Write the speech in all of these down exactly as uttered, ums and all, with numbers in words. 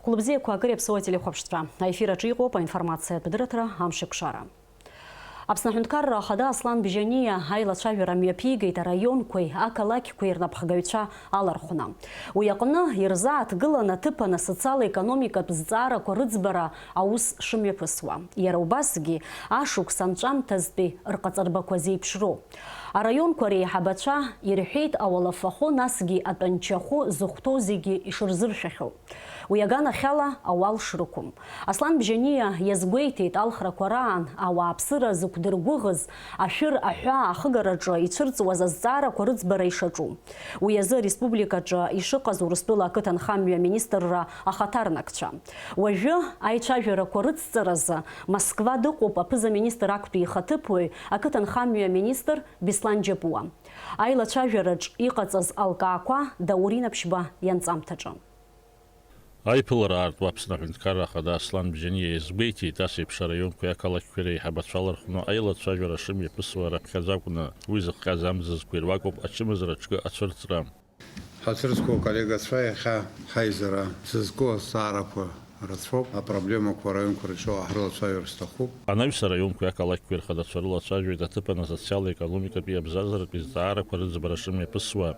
Хәлыбзиақәа, акыр иаԥсоу ателехәаԥшцәа. Аефир аҿы иҟоуп аинформациатә дырраҭара Амшеиқәшара. Аԥсны Аҳәынҭқарра Ахада Аслан Бжьаниа аилацәажәара мҩаԥигеит араионқәеи ақалақьқәеи рнапхгаҩцәа алархәны. Уи аҟны ирзааҭгылан аҭыԥан асоциал-економикатә зҵаарақәа рыӡбара аус шымҩаԥысуа. Иара убасгьы ашықәс анҵәамҭазтәи рҟаҵарбақәа зеиԥшроу. Араионқәа реиҳабацәа ирҳәеит ауалафахәы, насгьы атәанчахәы зыхәҭоу зегьы ишырзыршәахьоу. Уи аганахьала ауал шрықәым. Аслан Бжьаниа иазгәеиҭеит алхрақәа раан ауааԥсыра зықәдыргәыӷыз ашәыр аҳәаа ахыгараҿы ицәырҵуаз азҵаарақәа рыӡбара ишаҿу. Уи азы ареспубликаҿы ишыҟаз Урыстәыла ақыҭанхамҩа аминистрра ахаҭарнакцәа. Уажәы аицәажәарақәа рыцҵаразы Москва дыҟоуп аԥыза-министр актәи ихаҭыԥуаҩ, ақыҭанхамҩа аминистр Беслан Џьапуа. Аилацәажәараҿ иҟаҵаз алкаақәа Даур Инаԥшьба ианҵамҭаҿы. Аиԥылара аартуа Аԥсны Аҳәынҭқарра Ахада Аслан Бжьаниа иазгәеиҭеит, ас еиԥш араионқәеи ақалақьқәеи реиҳабацәа алархәны аилацәажәара шымҩаԥысуа раԥхьаӡа акәны, уи зыхҟьаз амзызқәа ируакуп ачымазараҿкы ацәырҵра. Ҳацәырҵқәоу аколлегацәа иахьа ҳаизара зызку азҵаарақәа рацәоуп, апроблемақәа араионқәа рҿы ҳрылацәажәар сҭахуп. Анаҩс араионқәеи ақалақьқәеи рхадацәа рылацәажәоит аҭыԥан асоциал-економикатәи абзазаратәи зҵаарақәа рыӡбара шымҩаԥысуа.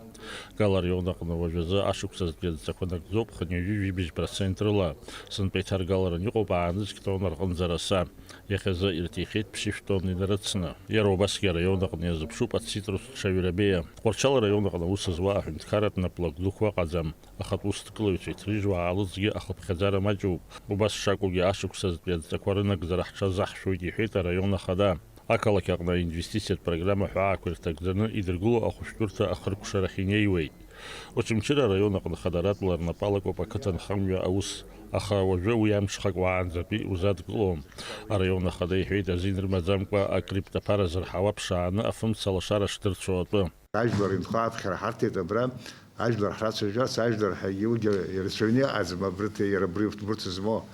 Гал араион аҟны уажәазы ашықәсазтәи адҵақәа нагӡоуп хынҩажәи жәибжь процент рыла. Сынтәа иҭаргаларан иҟоуп аанызқь тонна рҟынӡа араса. Иахьазы ирҭихьеит ԥшьышә тонна инарыцны. Иара убасгьы араион аҟны иазыԥшуп ацитрус ҽаҩра беиа. Тҟәарчал араион аҟны аус зуа аҳәынҭқарратә наплак дуқәа ыҟаӡам. Ахатә усҭкылаҩцәа иҭрыжьуа аалыҵгьы ахыԥхьаӡара маҷуп. Убас шакәугьы ашықәсазтәи адҵақәа рынагӡара ҳҽазаҳшәоит, иҳәеит араион ахада. Ақалақь аҟны аинвестициатә программа ҳәаақәа ирҭагӡаны идыргыло ахәышәтәырҭа ахыркәшарахь инеиуеит. Очамчыра араион аҟны хадаратәла рнапалакоуп ақыҭанхамҩа аус, аха уажәы уи амҽхак уаанӡатәи узадкылом. Араион ахада иҳәеит азин рымаӡамкәа акриптаԥара зырҳауа ԥшааны афымца лашара шдырцәоу атәы. Ажәлар инхо аԥхьара ҳарҭеит абра, ажәлар ҳрацәажәарц, ажәлар ҳәагьы уигьы ирацәаҩны иҟаӡам, абрҭ, иара абри урҭ, урҭ змоу,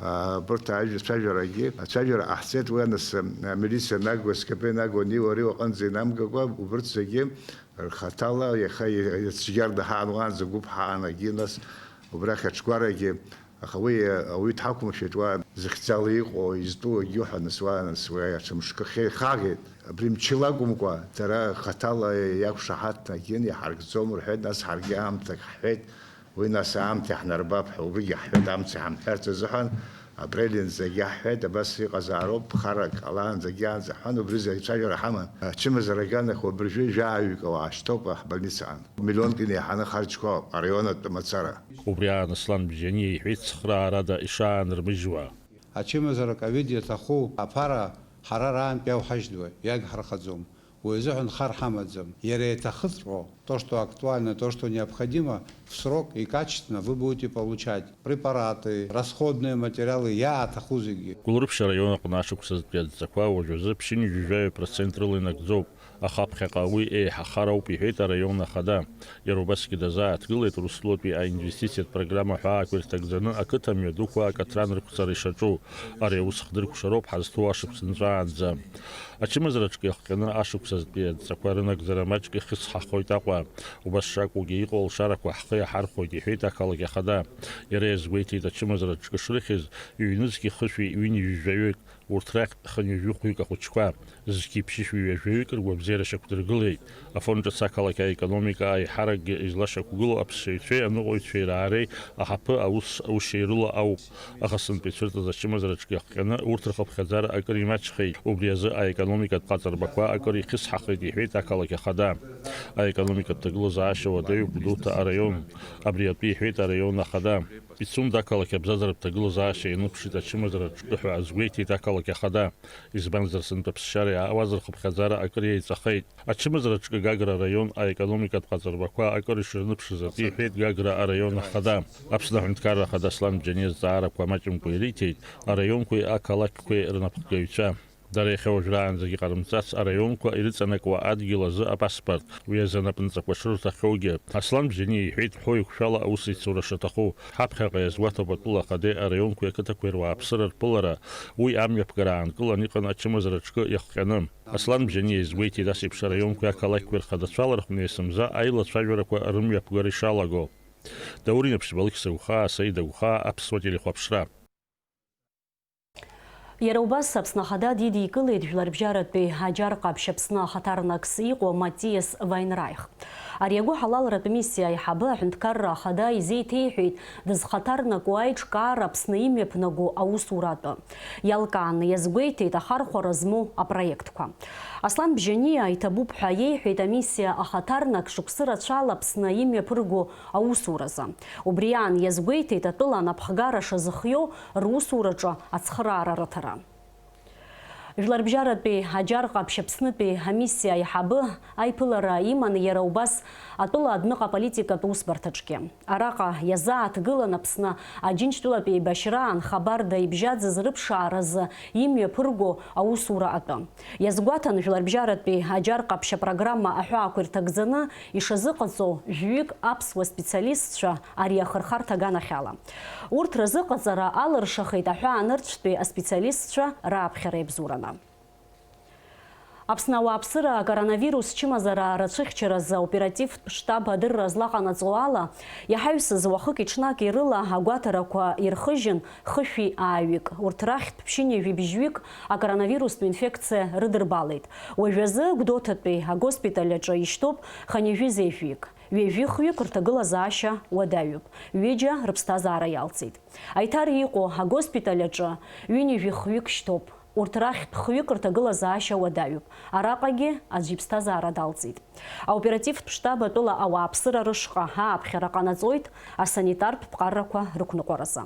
а, абарҭ ажәа цәажәарагьы, ацәажәара ҟаҳҵеит, уи аныс, а, амилициа нагоу, СКП нагоу, ани уареи уаҟынӡа инамгакәа, убарҭ зегьы рхаҭала, иаха, иацәгьарда ҳаан, уаанӡа гәыԥ ҳаанагьы, нас убрахь аҽгәарагьы Аха уи ауаҩы дҳақәымшәеит, уа зыхьӡала иҟоу, изтәу егьиуҳәа, нас уа, нас уи аҽа мышкы хе-, хагеит. Абри мчыла акәымкәа, дара хаҭала иақәшаҳаҭнагьы иаҳаркӡом рҳәеит, нас ҳаргьы аамҭак ҳҳәеит, уи нас аамҭа иаҳнарбап ҳәа, убригьы ҳҳәеит, амца иҳамҳәарц азыҳәан, апрель нӡагьы ҳҳәеит, абас иҟазаароуп, ԥхарак ҟалаанӡагьы аанӡа ҳҳәан, убри зегь цәажәара ҳаман. Ачымазара аганахь уабыржәы жәаҩык ауаа шьҭоуп ҳбольницаҟны. Миллионк инеиҳаны харџьқәа араион атәы мацара. Убри аан Аслан Бжьаниа иҳәеит цхыраарада ишаанырмыжьуа. Ачымазара ковид иаҭаху аԥара ҳара раантәи иауҳажьуа, иагҳархаӡом. Уи азыҳәан хар ҳамаӡам. Иара иаҭахыҵәҟьоу, то, что актуально, то, что необходимо, в срок и качественно вы будете получать препараты, расходные материалы, иааҭаху зегьы. Гәылрыԥшь араион аҟны ашықәсазтәи адҵақәа уажәазы ԥшьынҩажәи жәаҩа процент рыла инагӡоуп. Аха аԥхьаҟа уи еиҳахар ауп, иҳәеит араион ахада. Иара убасгьы дазааҭгылеит Урыстәылатәи аинвестициатә программа ҳәаақәа ирҭагӡаны ақыҭа мҩадуқәа акаҭран рықәҵара ишаҿу. Ари аус хдыркәшароуп ҳазҭоу ашықәс нҵәаанӡа. Ачымазараҿгьы иахҟьаны ашықәсазтәи адҵақәа рынагӡара маҷк ихьысҳахоит Аҟәа. Убас шакәугьы иҟоу алшарақәа ҳхы иаҳархәоит, иҳәеит ақалақь ахада. Иара иазгәеиҭеит, ачымазараҿгьы шрыхьыз, ҩнызқь хышәи ҩынҩажәаҩык. Урҭ рахьтә хынҩажәи хәҩык ахәыҷқәа, зқьи ԥшьышәи ҩажәаҩык ргәабзиара шьақәдыргылеит. Афон ҿыц ақалақь аекономика аиҳаракгьы излашьақәгылоу аԥсшьаҩцәеи аныҟәаҩцәеи раареи аҳаԥы аус аушьеи рыла ауп. Аха сынтәа ицәырҵыз ачымазараҿгьы иахҟьаны урҭ рхыԥхьаӡара акыр имаҷхеит. Убри азы аекономикатә ҟаҵарбақәа акыр ихьысҳахеит, иҳәеит ақалақь ахада. Аекономикатә ҭагылазаашьа уадаҩуп Гәдоуҭа араион. Абри атәы иҳәеит араион ахада. Пицунда ақалақь абзазаратә ҭагылазаашьа ианыԥшит ачымазара аҿкы ҳәа азгәеиҭеит ақалақь ахада. Избанзар, сынтәа аԥсшьара иаауаз рхыԥхьаӡара акыр еиҵахеит. Ачымазара аҿкы Гагра араион аекономикатә ҟаҵарбақәа акыр ишырныԥшыз атәы иҳәеит Гагра араион ахада. Аԥсны аҳәынҭқарра ахада Аслан Бжьаниа зҵаарақәа маҷымкәа ириҭеит араионқәеи ақалақьқәеи рнапхгаҩцәа. Дара иахьа уажәраанӡагьы ҟарымҵац араионқәа ирыҵанакуа адгьыл азы апаспорт, уи азы анапынҵақәа шрырҭахьоугьы. Аслан Бжьаниа иҳәеит, ҳәоу еиқәшәала аус ицура шаҭаху. Ҳаԥхьаҟа иазгәаҭоуп атәыла ахадеи араионқәеи ақыҭақәеи руааԥсыра рԥылара. Уи амҩаԥгара аанкылан иҟан ачымазара аҿкы иахҟьаны. Аслан Бжьаниа изгәеиҭеит ас еиԥш араионқәеи ақалақьқәеи рхадацәа алархәны есымза аилацәажәарақәа рымҩаԥгара ишалаго. Даур Инаԥшьба, Алықьса Гәхаа, Саида Гәхаа, Аԥсуа телехәаԥшра. Иара убас Аԥсны Ахада дидикылеит Жәларбжьаратәи аџьар ҟаԥшь Аԥсны ахаҭарнакс иҟоу Матиас Вайнрайх. Ари агәыҳалалратә миссиа аиҳабы Аҳәынҭқарра Ахада изеиҭеиҳәеит дызхаҭарнакуа аиҿкаара Аԥсны имҩаԥнаго аусура атәы. Иалкааны иазгәеиҭеит ахархәара змоу апроектқәа. Аслан Бжьаниа иҭабуп ҳәа иеиҳәеит амиссиа ахаҭарнак шықәсы рацәала Аԥсны имҩаԥырго аусуразы. Убри аан иазгәеиҭеит атәыла анапхгара шазыхиоу русураҿы ацхыраара рыҭара. Жәларбжьаратәи аџьар ҟаԥшь Аԥснытәи амиссиа аиҳабы аиԥылара иман иара убас атәыла адәныҟа аполитикатә усбарҭаҿгьы. Араҟа иазааҭгылан Аԥсны Аџьынџьтәылатә еибашьраан хабарда ибжьаӡыз рыԥшааразы имҩаԥырго аусура атәы. Иазгәаҭан, жәларбжьаратәи аџьар ҟаԥшь апрограмма аҳәаақәа ирҭагӡаны ишазыҟаҵоу жәҩык аԥсуа специалистцәа ари ахырхарҭа аганахьала. Урҭ рзыҟаҵара алыршахеит аҳәаанырцәтәи аспециалистцәа рааԥхьара иабзоураны. Аԥсны ауааԥсыра акоронавирус чымазара рацәыхьчаразы аоперативтә штаб адырра злаҟанаҵо ала, иаҳаҩсыз уахыки-ҽнаки рыла агәаҭарақәа ирхыжьын хышәи ааҩык. Урҭ рахьтә ԥшьынҩажәи бжьҩык акоронавирустә инфекциа рыдырбалеит. Уажәазы Гәдоуҭатәи агоспиталь аҿы ишьҭоуп хынҩажәи зеижәҩык. Ҩажәи хҩык рҭагылазаашьа уадаҩуп. Ҩыџьа рыԥсҭазаара иалҵит. Аиҭар иҟоу агоспиталь аҿы ҩынҩажәи хҩык шьҭоуп. Урҭ рахьтә хҩык рҭагылазаашьа уадаҩуп. Араҟагьы аӡә иԥсҭазаара далҵит. Аоперативтә штаб атәыла ауааԥсыра рышҟа ааԥхьара ҟанаҵоит асанитартә ԥҟарақәа рықәныҟәаразы.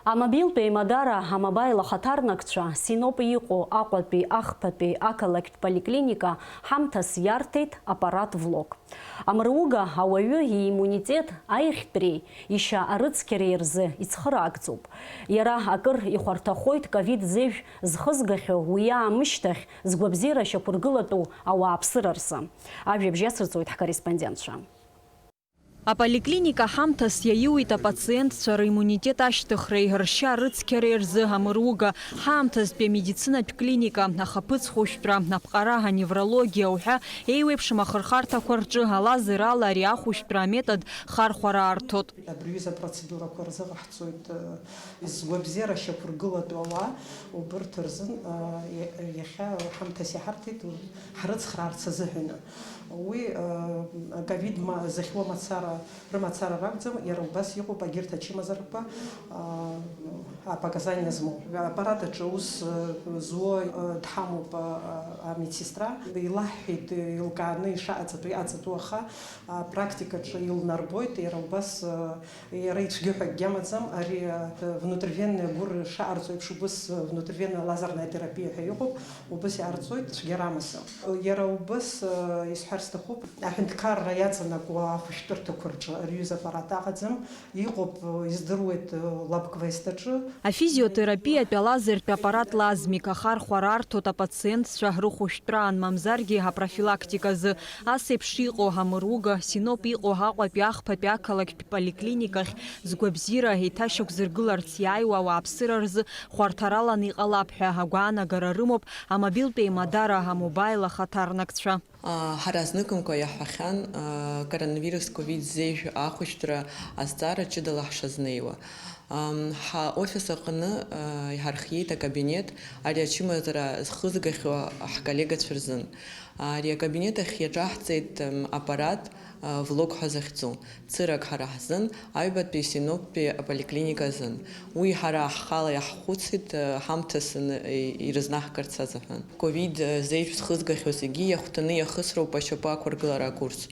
Амобилтә еимадара амобаил ахаҭарнакцәа Синоп иҟоу Аҟәатәи ахԥатәи ақалақьтә поликлиника ҳамҭас иарҭеит аппарат Влог. Амыруга ауаҩы ииммунитет аиӷьтәреи ишьа арыцқьареи рзы ицхыраагӡоуп. Иара акыр ихәарҭахоит ковид зежә зхызгахьоу уи аамышьҭахь згәабзиара шьақәыргылатәу ауааԥсыра рзы. Ажәабжь иацырҵоит ҳкорреспондентцәа. Аполиклиника ҳамҭас иаиуит апациентцәа риммунитет ашьҭыхреи ршьа рыцқьареи рзы амыруга. Ҳаамҭазтәи амедицинатә клиника, ахаԥыц хәышәтәра, аԥҟара, аневрологиа уҳәа еиуеиԥшым ахырхарҭақәа рҿы алазерала ари ахәышәтәра аметод хархәара арҭоит. Абри аҩыза апроцедурақәа рзыҟаҳҵоит, э, згәабзиара шьақәыргылатәу ауаа, убырҭ рзын, э, иа-, иахьа ҳамҭас иҳарҭеит, ҳрыцхраарц азыҳәаны. Уи, э, ковид ма-, зыхьуа мацара, рымацара ракәӡам, иара убас иҟоуп агьырҭ ачымазарақәа, э, апоказаниа змоу. Аппарат аҿы аус, э, зуа, э, дҳамоуп, э, амедсестра. Илаҳҳәеит, э, илкааны ишаҟаҵатәу, иҟаҵатәу, аха, э, практикаҿы илнарбоит, иара убас, э, Иара ицәгьоуп ҳәа акгьы амаӡам, ари, а, внутривенный агәыр шаҟарҵо еиԥш убыс, а, внутривенная лазерная терапия ҳәа иҟоуп, убыс иаарҵоит, цәгьара амаӡам. Иара убыс, а, исҳәар сҭахуп, аҳәынҭқарра иаҵанакуа ахәышәтәырҭақәа рҿы ари аҩыза аппарат аҟаӡам, иҟоуп, а, издыруеит, а, лабквестаҿы. Афизиотерапиатә алазертә аппарат Лазмик ахархәара арҭоит апациентцәа рыхәышәтәраан, мамзаргьы апрофилактиказы. Ас еиԥш иҟоу амыруга, Синоп иҟоу Аҟәатәи ахԥатәи ақалақьтә поликлиникахь згәабзиара еиҭашьақәзыргыларц иааиуа ауааԥсыра рзы хәарҭараланы иҟалап ҳәа агәаанагара рымоуп амобилтә еимадара амобаил ахаҭарнакцәа. Ҳара зныкымкәа иаҳҳәахьан, коронавирус ковид зеижә ахәышәтәра азҵаара ҷыдала ҳшазнеиуа. Ҳа офис аҟны иҳархиеит акабинет ари ачымазара зхызгахьоу ҳколлегацәа рзын. Ари акабинет ахь иаҿаҳҵеит аппарат, Влог ҳәа захьӡу, цырак ҳара ҳзын, аҩбатәи Синоптәи аполиклиника азын. Уи ҳара ҳхала иаҳхәыцит, ҳамҭас ирызнаҳгарц азыҳәан. Ковид зеижә зхызгахьоу зегьы иахәҭаны иахысроуп ашьапы ақәыргылара акурс.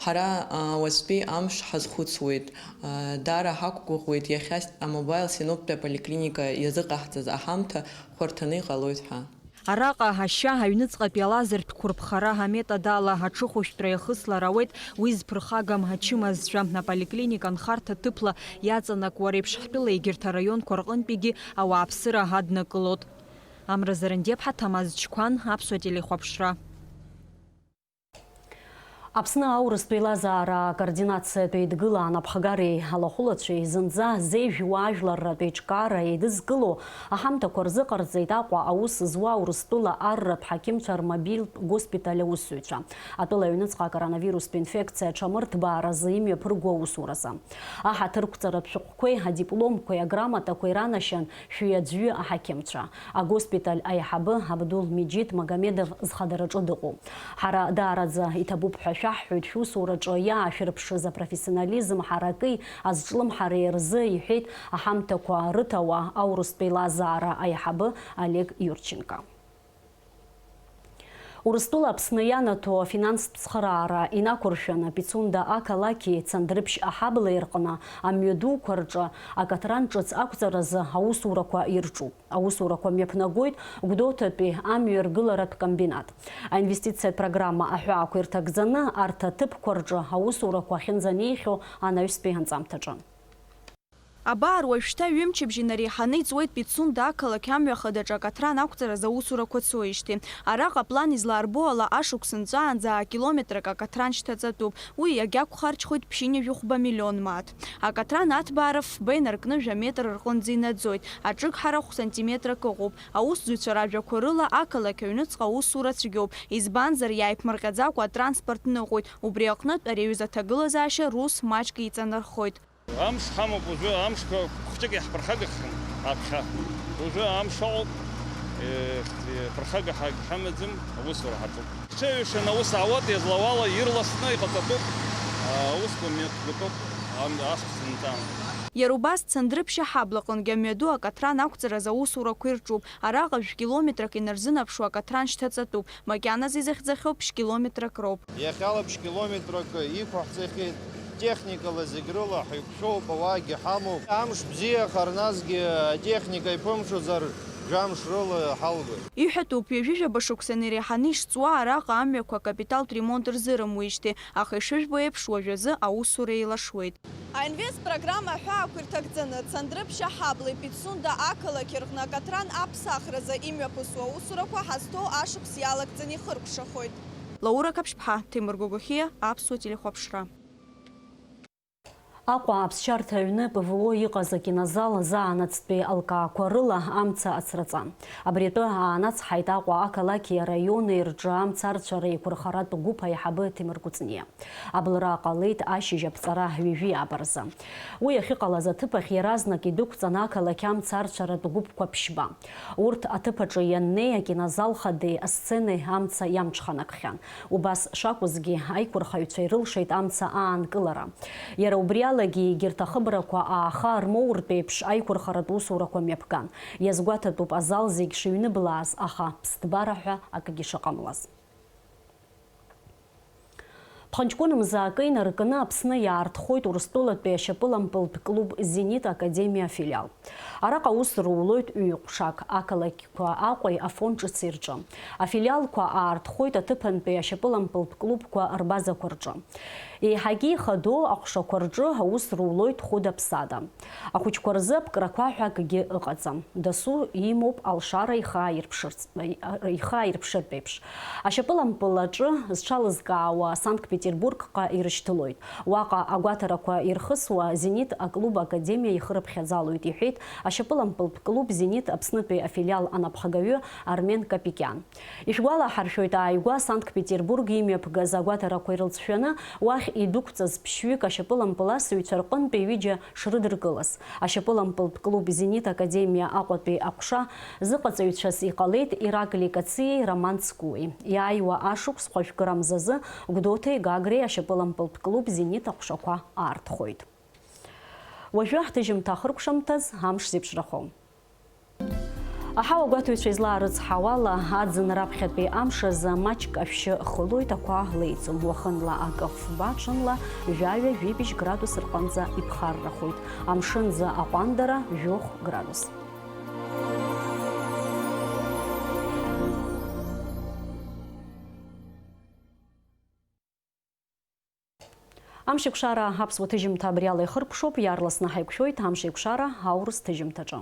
Ҳара, а, уаҵәтәи амш ҳазхәыцуеит. А, даара ҳақәгәыӷуеит, иахьа с-, амобаил Синоптәи аполиклиника иазыҟаҳҵаз аҳамҭа хәарҭаны иҟалоит ҳәа. Араҟа ашьа аҩныҵҟатәи алазертә қәырԥхара аметод ала аҽыхәышәтәра иахыслар ауеит, уи зԥырхагам ачымазцәа. Аполиклиника нхарҭа ҭыԥла иаҵанакуа реиԥш ҳтәыла егьырҭ араионқәа рҟынтәигьы ауааԥсыра аднакылоит. Амра Зарандиаԥҳа, Ҭамаз Чқәан, Аԥсуа телехәаԥшра. Аԥсны аурыстә еилазаара акоординациатә еидгыла анапхгареи алахәылацәеи зынӡа зежәуа ажәларратә еиҿкаара еидызкыло аҳамҭақәа рзыҟарҵеит Аҟәа аус зуа Урыстәыла арратә ҳақьымцәа рмобильтә госпиталь аусзуҩцәа, атәыла аҩныҵҟа акоронавирустә инфекциа аҽамырҭбааразы имҩаԥырго аусуразы. Аҳаҭырқәҵаратә шәҟәқәеи адипломқәеи аграмотақәеи ранашьан шәи аӡәҩы аҳақьымцәа. Агоспиталь аиҳабы Абдул Меджид Магомедов зхадараҿы дыҟоуп. Ҳара даараӡа иҭабуп ҳәа шәаҳҳәоит шәусураҿы иаашәырԥшыз апрофессионализм ҳараки азҿлымҳареи рзы, иҳәеит аҳамҭақәа рыҭауа аурыстә еилазаара аиҳабы Олег Иурченко. Урыстәыла Аԥсны ианаҭо афинанстә цхыраара инақәыршәаны, Пицунда ақалақьи Цандрыԥшь аҳаблеи рҟны амҩадуқәа рҿы акатран ҿыц ақәҵаразы аусурақәа ирҿуп. Аусурақәа мҩаԥнагоит Гәдоуҭатәи амҩа ргыларатә комбинат. Аинвестициатә программа аҳәаақәа ирҭагӡаны, арҭ аҭыԥқәа рҿы аусурақәа ахьынӡанеихьоу анаҩстәи анҵамҭаҿы. Абар, уажәшьҭа ҩымчыбжь инареиҳаны иҵуеит Пицунда ақалақь амҩа хадаҿы акатран ақәҵаразы аусурақәа цоижьҭеи. Араҟа аплан излаарбо ала, ашықәс нҵәаанӡа акилометрак акатран шьҭаҵатәуп. Уи иагьақәхарџьхоит ԥшьынҩажәи хәба миллион мааҭ. Акатран аҭбаара фба инаркны жәа метр рҟынӡа инаӡоит, аҿыгҳара хә сантиметрак ыҟоуп. Аусзуҩцәа ражәақәа рыла, ақалақь аҩныҵҟа аусура цәгьоуп, избанзар, иааиԥмырҟьаӡакәа атранспорт ныҟәоит, убри аҟнытә ари аҩыза аҭагылазаашьа рус маҷк еиҵанархоит. Амш ҳамоуп уажәы, амшқәа хәҷык иаҳԥырхагахьан аԥхьа. Уажәы амш ыҟоуп, е, ԥырхага ҳа-, ҳамаӡам, аусура ҳаҿуп. Ҳҽеиҩшаны аус аауеит, иазлауала ирласны иҟаҵатәуп, аусқәа мҩаԥгатәуп, ам-, ашықәс нҵаан. Иара убас Цандрыԥшь аҳаблаҟынгьы амҩаду акатран ақәҵаразы аусурақәа ирҿуп. Араҟа жәкилометрак инарзынаԥшуа акатран шьҭаҵатәуп, макьаназы изыхьӡахьоу ԥшь километрак роуп. Иахьала ԥшь километрак иқәаҳҵахьеит, техникала зегь рыла ҳаиқәшәоуп, ауаагьы ҳамоуп. Амш бзиахар, насгьы атехника иԥымҽӡар, жәамш рыла ҳалгоит. Иҳәатәуп, ҩажәижәаба шықәса инареиҳаны ишҵуа араҟа амҩақәа акапиталтә ремонт рзырымуижьҭеи, аха ишыжәбо еиԥш, уажәазы аусура еилашуеит. Аинвест программа аҳәаақәа ирҭагӡаны, Цандрыԥшь аҳаблеи Пицунда ақалақь рҟны акатран аԥсахразы имҩаԥысуа аусурақәа ҳазҭоу ашықәс иалагӡаны ихыркәшахоит. Лаура Қаԥшьԥҳа, Ҭемыр Гогохиа, Аԥсуа телехәаԥшра. Аҟәа аԥсшьарҭа аҩны П В О иҟаз акинозал заанаҵтәи алкаақәа рыла амца ацраҵан. Абри атәы аанацҳаит Аҟәа ақалақьи араиони рҿы амца арцәара еиқәырхаратә гәыԥ аиҳабы Ҭемыр Кәыҵниа. Абылра ҟалеит ашьыжь аԥҵара ҩажәи ааба рзы. Уи ахьыҟалаз аҭыԥ ахь иаразнак идәықәҵан ақалақь амца арцәаратә гәыԥқәа ԥшьба. Урҭ аҭыԥ аҿы ианнеи, акинозал хадеи асценеи амца иамҽханакхьан. Убас шакәызгьы, аиқәырхаҩцәа ирылшеит амца аанкылара. Иара убри алагьы егьырҭ ахыбрақәа ааха рмоуртә еиԥш аиқәырхаратә усурақәа мҩаԥган. Иазгәаҭатәуп азал зегь шыҩныблааз, аха ԥсҭбара ҳәа акгьы шыҟамлаз. Ԥхынҷкәын мза акы инаркны Аԥсны иаартхоит Урыстәылатәи ашьапылампылтә клуб Зенит Академиа афилиал. Араҟа аус рулоит ҩ-ҟәшак, ақалақьқәа Аҟәеи Афон ҿыци рҿы. Афилиалқәа аартхоит аҭыԥантәи ашьапылампылтә клубқәа рбазақәа рҿы. Еиҳагьы ихадоу аҟәшақәа рҿы аус рулоит хәыда-ԥсада. Ахәыҷқәа рзы аԥкрақәа ҳәа акгьы ыҟаӡам. Дасу имоуп алшара ихы ааирԥшырц, ихы ааирԥшыртә еиԥш. Ашьапылампыл аҿы зҽалызкаауа Санкт-Петербургҟа ирышьҭылоит. Уаҟа агәаҭарақәа ирхысуа Зенит аклуб академиа ихырыԥхьаӡалоит, иҳәеит ашьапылампылтә клуб Зенит Аԥснытәи афилиал анапхгаҩы Армен Капикиан. Ишәгәалаҳаршәоит, ааигәа Санкт-Петербург имҩаԥгаз агәаҭарақәа ирылҵшәаны, уахь идәықәҵаз ԥшьҩык ашьапылампыласыҩцәа рҟынтәи ҩыџьа шрыдыркылаз. Ашьапылампылтә клуб Зенит академиа Аҟәатәи аҟәша зыҟаҵаҩцәас иҟалеит Ираклий Кациеи Роман Цкуеи. Иааиуа ашықәс хәажәкыра мзазы Гәдоуҭеи Гагреи ашьапылампылтә клуб Зенит аҟәшақәа аартхоит. Уажәы ҳҭыжьымҭа ахыркәшамҭаз амш зеиԥшрахом. Аҳауагәаҭаҩцәа излаарыцҳауала, аӡын раԥхьатәи амш азы маҷк ашәшьы хылоит, ақәа леиӡом. Уахынла акы фба, ҽынла жәаҩа-жәибжь градус рҟынӡа иԥхаррахоит. Амшынӡы аҟәандара жәохә градус. Амшеикәшара аԥсуа ҭыжьымҭа абри ала ихыркәшоуп, иаарласны ҳаиқәшәоит амшеикәшара аурыс ҭыжьымҭаҿы.